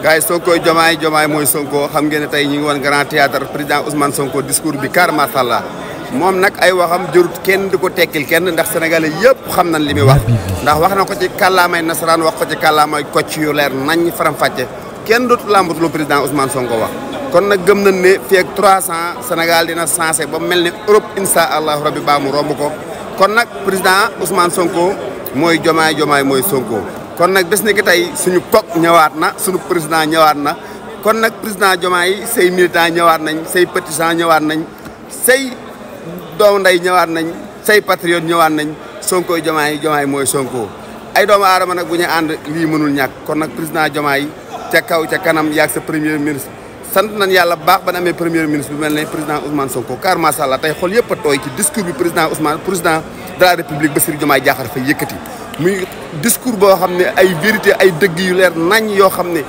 gars yi Sonko Diomaye mooy Sonko xam ngeen ne tey ñu ngi woon Grand Théâtre président Ousmane Sonko discours bi car macha allah moom nag ay waxam jërut kenn di ko tekkil kenn ndax sénégalais yëpp xam nañ li muy wax ndax wax na ko ci kàllaamay nasaraan wax ko ci kàllaamay kocc yu leer nañ faram-fàcce kenn dootu làmbatu lu président Ousmane Sonko wax kon nag gëm nañ ne fii ak 300 Sénégal dina sensé ba mel ni Europe insha allahu rabbi baa mu romb ko kon nag président Ousmane Sonko mooy Diomaye mooy Sonko kon nag bés ni ki tey suñu kok ñëwaat na suñu président ñëwaat na kon nag président Diomaye say militant ñëwaat nañ say partisans ñëwaat nañ say doomu nday ñëwaat nañ say patriote ñëwaat nañ Sonko Diomaye mooy Sonko ay doomu aadama nag bu ñu ànd lii mënul ñàkk kon nag président Diomaye ca kaw ca kanam yaag sa premier ministre sant nañ yàlla baax ba na amee premier ministre bu mel ne président Ousmane Sonko car macha allah tey xool yëpp a tooy ci discours bi président de la république Bassirou Diomaye Diakhar Faye yëkkati muy discours boo xam ne ay vérité ay dëgg yu leer nañ yoo xam ne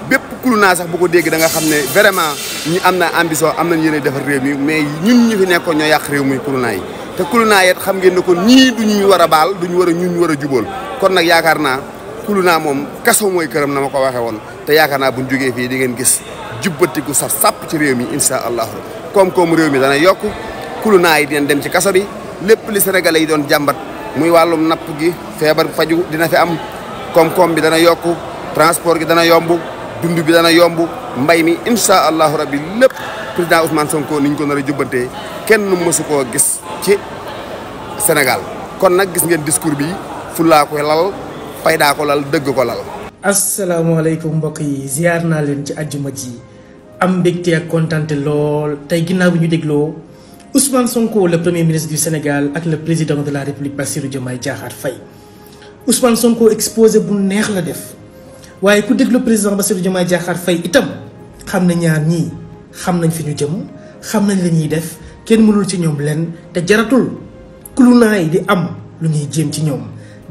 bépp kulu naa sax bu ko dégg da nga xam ne vraiment ñi am na ambition am nañ yéene defar réew mi mais ñun ñi fi nekkoon ñoo yàq réew muy kulu naa yi te kulu naa yet xam ngeen ne kon ñii duñu war a baal duñu war a ñun war a jubóol kon nag yaakaar naa kulu naa moom kaso mooy këram na ma ko waxee woon te yaakaar naa buñ jógee fii di ngeen gis jubbatiku saf sàpp ci réew mi insha allahu koom-koomu réew mi dana yokk kulu naa yi dinañ dem ci kaso bi lépp li sénégalais yi doon jàmbat muy wàllum napp gi feebar faju dina fi am koom-koom bi dana yokk transport gi dana yomb dund bi dana yomb mbay mi insha allahu rabbi lépp président Ousmane Sonko niñ ko nar a jubbantee kenn mësu koo gis ci Sénégal kon nag gis ngeen discours bi fullaa ko lal faydaa ko lal dëgg ko lal. asalaamaaleykum mbokk yi ziar naa leen ci àjjuma ji am mbégte ak kontante lool tey ginnaaw bi ñu dégloo Ousmane Sonko le premier ministre du Sénégal ak le président de la République Bassirou Diomaye Diakhar Faye Ousmane Sonko exposé bu neex la def waaye ku déglu président Bassirou Diomaye Diakhar Faye itam xam na ñaar ñii xam nañ fi ñu jëm xam nañ la ñuy def kenn mënul ci ñoom leen te jaratul kulu naay di am lu ñuy jéem ci ñoom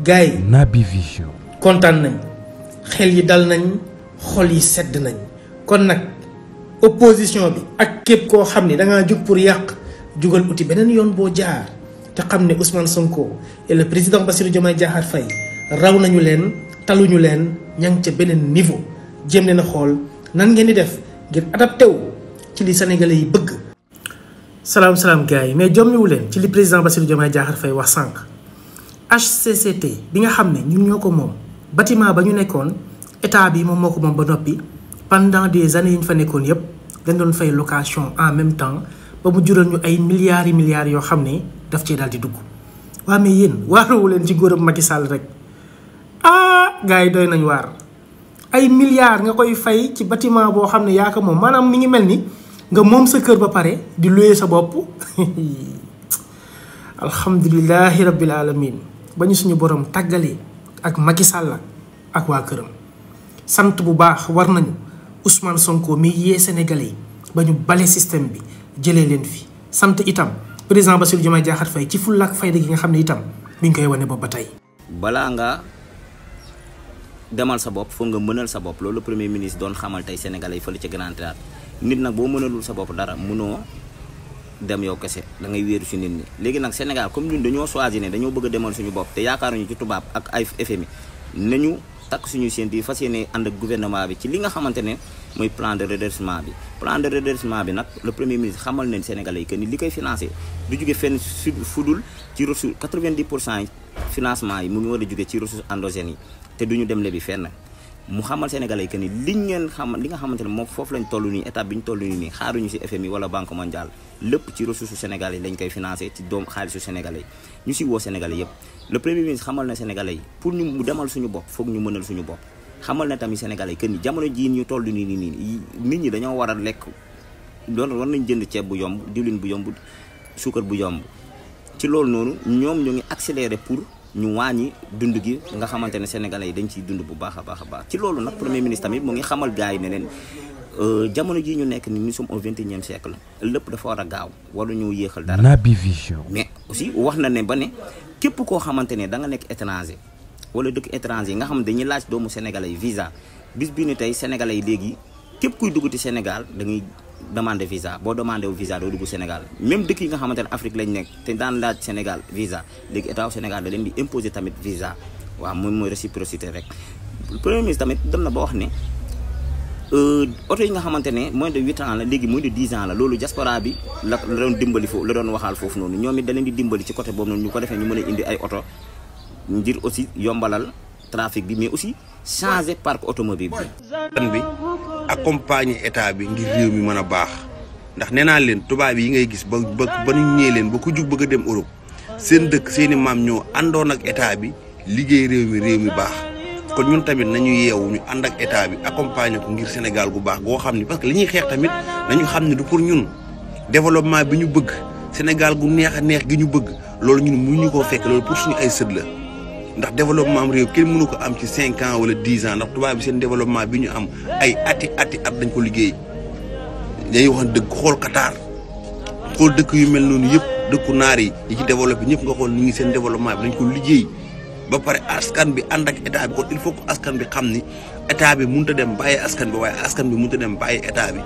gars yi Naby Vision kontaan nañ xel yi dal nañ xol yi sedd nañ kon nag opposition bi ak képp koo xam ne dangaa jug pour yàq jugal uti beneen yoon boo jaar te xam ne Ousmane Sonko et le président Bassirou Diomaye Diakhar Faye raw nañu leen taluñu leen ña ngi ca beneen niveau jéem leen a xool nan ngeen di def ngir adapté wu ci li sénégalais yi bëgg. salaam gars yi mais jommiwu leen ci li président Bassirou Diomaye Diakhar Faye wax sànq HCCT bi nga xam ne ñun ñoo ko moom bâtiment ba ñu nekkoon état bi moom moo ko moom ba noppi pendant des années yi ñu fa nekkoon yëpp dañ doon fay location en même temps. ba mu jural ñu ay milliards yoo xam ne daf cee daal di dugg waa mais yéen waaruwu leen ci góoram Macky Sall rek gars yi doy nañ waar ay milliards nga koy fay ci bâtiment boo xam ne yaa ko moom maanaam mi ngi mel ni nga moom sa kër ba pare di louer sa bopp alhamdulilahi rabbil alamin ba ñu suñu borom tàggalee ak Macky Sall ak waa këram sant bu baax war nañu Ousmane Sonko mi yee Sénégalais yi ba ñu bale système bi jëlee leen fi sant itam président Bassirou Diomaye Diakhar Faye ci fulla ak fayda gi nga xam ne itam mi ngi koy wane boobu ba tey. balaa nga demal sa bopp foog nga mënal sa bopp loolu premier ministre doon xamal tey sénégalais yi fële ca Grand Théâtre nit nag boo mënalul sa bopp dara mënoo dem yow kese da ngay wéeru ci nit ñi. léegi nag Sénégal comme ñun dañoo choisir ne dañoo bëgg a demal suñu bopp te yaakaaruñu ci tubaab ak ay FMI nañu takk suñu séntu yi fas yéene ànd ak gouvernement bi ci li nga xamante ne mooy plan de redressement bi. plan de redressement bi nag le premier ministre xamal nañ Sénégalais yi que ni li koy financé du jóge fenn fudul ci ressource 90% financement yi mu ngi war a jóge ci ressources endogènes yi te duñu dem lebi fenn mu xamal Sénégalais yi que ni li nga xamante ne moom foofu lañ toll nii étape bi ñu toll nii xaaruñu ci FMI wala Banque mondiale lépp ci ressources Sénégalais yi lañ koy financé ci doom xaalisu Sénégalais yi ñu si woo Sénégalais yëpp le premier ministre xamal na Sénégalais yi pour ñu mu demal suñu bopp foog ñu mënal suñu bopp xamal na tamit Sénégalais yi que ni jamono jii ñu toll nii nit ñi dañoo war a lekk loolu war nañ jënd ceeb bu yomb diwlin bu yomb suukar bu yomb ci loolu noonu ñoom ñoo ngi accéléré pour ñu wàññi dund gi nga xamante ne Sénégalais yi dañ ciy dund bu baax a baax ci loolu nag premier ministre tamit mu ngi xamal gars yi ne leen jamono jii ñu nekk ni nous sommes au 21e siècle lépp dafa war a gaaw waruñu yéexal dara. Naby Vision. mais aussi wax na ne ba ne képp koo xamante ne da nga nekk étranger wala dëkk étranger nga xam dañuy laaj doomu Sénégalais yi visa bis bi ni tey Sénégalais yi léegi képp kuy dugg ci Sénégal da ngay demandé visa boo demandé wu visa doo dugg Sénégal même dëkk yi nga xamante ne Afrique lañ nekk te daan laaj Sénégal visa léegi état Sénégal da leen di imposer tamit visa waaw moom mooy réciprocité rek. premier ministre tamit dem na ba wax ne oto yi nga xamante ne moins de 8 ans la léegi moins de 10 ans la loolu diaspora bi la doon dimbali foofu la doon waxaal foofu noonu ñoom it da leen di dimbali ci côté boobu noonu ñu ko defee ñu mën a indi ay oto ngir aussi yombalal trafic bi mais aussi changer parc automobile bi accompagner état bi ngir réew mi mën a baax ndax nee naa leen tubaab yi ngay gis ba ñu ñëwee leen ba ku jug bëgg a dem Europe seen dëkk seeni maam ñoo àndoon ak état bi liggéey réew mi baax kon ñun tamit nañu yeewu ñu ànd ak état bi accompagner ko ngir Sénégal gu baax goo xam ni parce que li ñuy xeex tamit nañu xam ne du pour ñun développement bi ñu bëgg Sénégal gu neex a neex gi ñu bëgg loolu ñun mënuñu koo fekk loolu pour suñu ay sët la ndax développement am réew kenn mënu ko am ci 5 ans wala 10 ans ndax tubaab bi seen développement bi ñu am ay ati at dañ ko liggéey dañuy wax dëgg xool Qatar xool dëkk yu mel noonu yëpp dëkku naar yi ci développé ñëpp nga xool ni ngi seen développement bi dañ ko liggéey ba pare askan bi ànd ak état bi kon il faut que askan bi xam ni état bi mënut a dem bàyyi askan bi waaye askan bi mënut a dem bàyyi état bi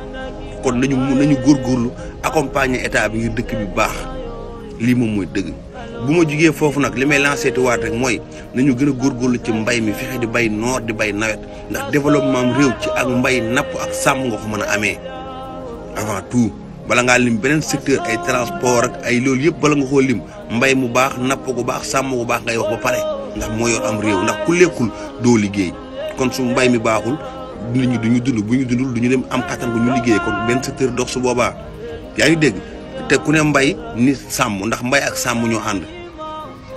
kon nañu góorgóorlu accompagner état bi ngir dëkk bi baax lii moom mooy dëgg. bu ma jugee foofu nag li may lancé tuwaat rek mooy nañu gën a góorgóorlu ci mbay mi fexe di bay noor di bay nawet ndax développement am réew ci ak mbay napp ak sàmm nga ko mën a amee avant tout bala ngaa lim beneen secteur ay transport ak ay loolu yëpp bala nga koo lim mbay mu baax napp gu baax sàmm gu baax ngay wax ba pare ndax moo yor am réew ndax ku lekkul doo liggéey kon su mbay mi baaxul nit ñi duñu dund bu ñu dundul duñu dem am kattan bu ñu liggéey kon benn secteur dox su boobaa yaa ngi dégg te ku ne mbay ni sàmm ndax mbay ak sàmm ñoo ànd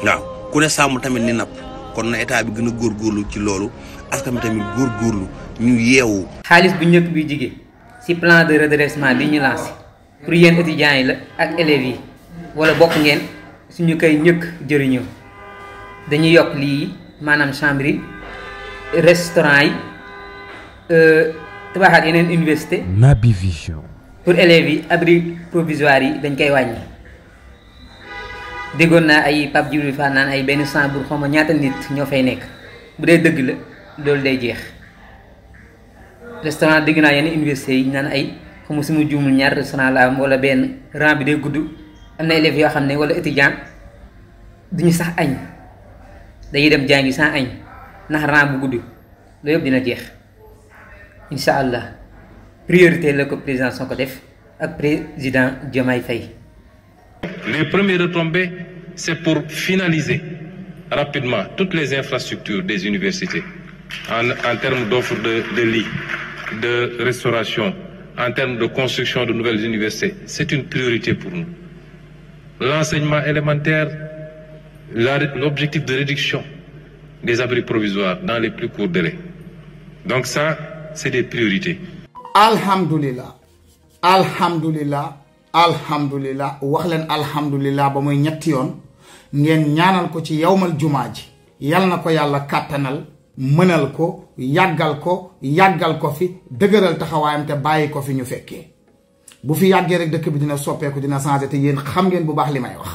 waaw ku ne sàmm tamit ni napp kon na état bi gën a góorgóorlu ci loolu askan bi tamit góorgóorlu ñu yeewu. xaalis bu njëkk bi jigee ci plan de redressement bi ñu lancé pour yéen étudiants yi la ak élèves yi wala bokk ngeen suñu koy ñëkk jëriñoo dañuy yokk lii maanaam chambre yi restaurant yi tabaxaat yeneen université Naby Vision. pour élèves yi abri provisoire yi dañ koy wàññi déggoon naa ay Pape Djibril Fall naan ay benn chambre xaw ma ñaata nit ñoo fay nekk bu dee dëgg la loolu day jeex restaurant dégg naa yenn université yi naan ay xamu suma juumul ñaar restaurant la am wala benn rang bi day gudd am na élèves yoo xam ne wala étudiant duñu sax añ dañuy dem jàngi sans añ ndax rang bu gudd loolu yëpp dina jeex incha allah priorité la ko président Sonko def ak président Diomaye Faye. Les premières retombées, c'est pour finaliser rapidement toutes les infrastructures des universités en termes d'offres de lits, de restauration, en termes de construction de nouvelles universités. C'est une priorité pour nous. L'enseignement élémentaire, l'objectif de réduction des abris provisoires dans les plus courts délais. Donc ça, c'est des priorités. Alhamdulillah, alhamdulillah, alhamdulillah, wax leen alhamdulillah ba muy ñetti yoon ngeen ñaanal ko ci yawmal jumaa ji yal na ko yàlla kàttanal mënal ko yàggal ko fi dëgëral taxawaayam te bàyyi ko fi ñu fekkee bu fi yàggee rek dëkk bi dina soppeeku dina changé te yéen xam ngeen bu baax li may wax.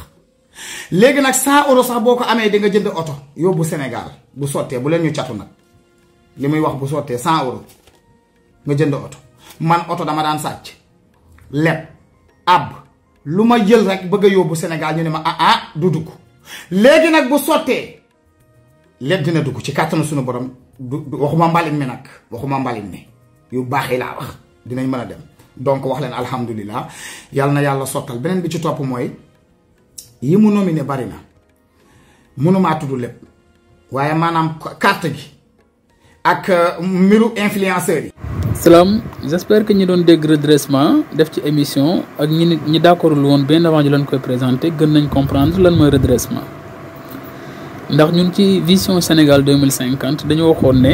léegi nag 100 € sax boo ko amee di nga jënd oto yóbbu Sénégal bu sottee bu leen ñu catu nag li muy wax bu sottee 100 € nga jënd oto man oto dama daan sàcc leb ab lu ma jël rek bëgg a yóbbu Sénégal ñu ne ma du dugg léegi nag bu sottee lépp dina dugg ci kàttanu suñu borom waxuma mbalit mi nag waxuma mbalit mi yu baax yi laa wax dinañ mën a dem donc wax leen alhamdulilah yàlla na yàlla sottal beneen bi ci topp mooy yi mu nominé bari na mënumaa tudd lépp waaye maanaam carte gi ak mbiru influenceurs yi. Salam, j'espère que ñi doon dégg redressement def ci émission ak ñi d'accordul woon bien avant ñu leen koy présenter gën nañ comprendre lan mooy redressement ndax ñun ci vision Sénégal 2050 dañu waxoon ne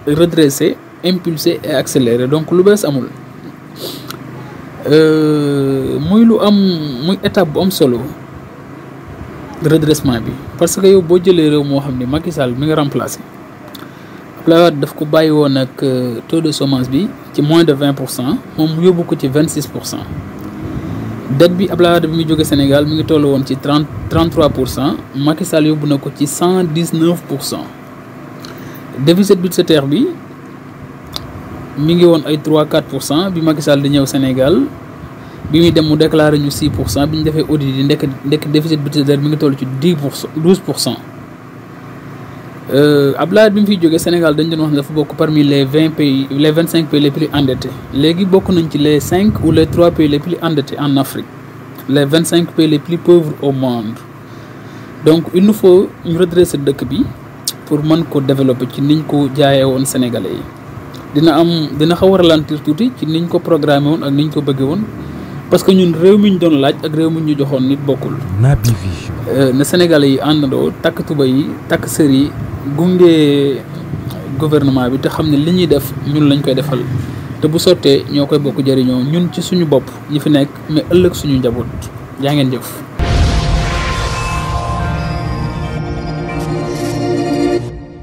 redresser impulser et accélérer donc lu bees amul muy étape bu am solo redressement bi parce que yow boo jëlee réew moo xam ne Macky Sall mi nga remplacé Abdoulaye Wade daf ko bàyyi woon ak taux de chômage bi ci moins de 20% moom mu yóbbu ko ci 26%. dette bi Abdoulaye Wade bi muy jóge Sénégal mi ngi toll woon ci 33%, Macky Sall yóbbu na ko ci 119%. déficit budgétaire bi mi ngi woon ay 3-4% bi Macky Sall di ñëw Sénégal bi muy dem mu déclaré ñu 6% bi ñu defee audit yi ndekk déficit budgétaire mi ngi toll ci 12%. Abdoulaye bi mu fiy jógee Sénégal dañ doon wax ne dafa bokk parmi les 25 pays les plus endettés léegi bokk nañ ci les 5 ou les 3 pays les plus endettés en Afrique les 25 pays les plus pauvres au monde donc il nous faut ñu redresser dëkk bi pour mën ko développer ci niñ ko jaayee woon Sénégalais yi dina xaw a ralentir tuuti ci niñ ko programmé woon ak niñ ko bëggee woon parce que ñun réew mi ñu doon laaj ak réew mi ñu joxoon nit bokkul. Naby Vision. na Sénégalais yi àndandoo takk tuba yi takk sër yi gunge gouvernement bi te xam ne li ñuy def ñun lañ koy defal te bu sottee ñoo koy bokk jëriñoo ñun ci suñu bopp ñi fi nekk mais ëllëg suñu njaboot jaa ngeen jëf.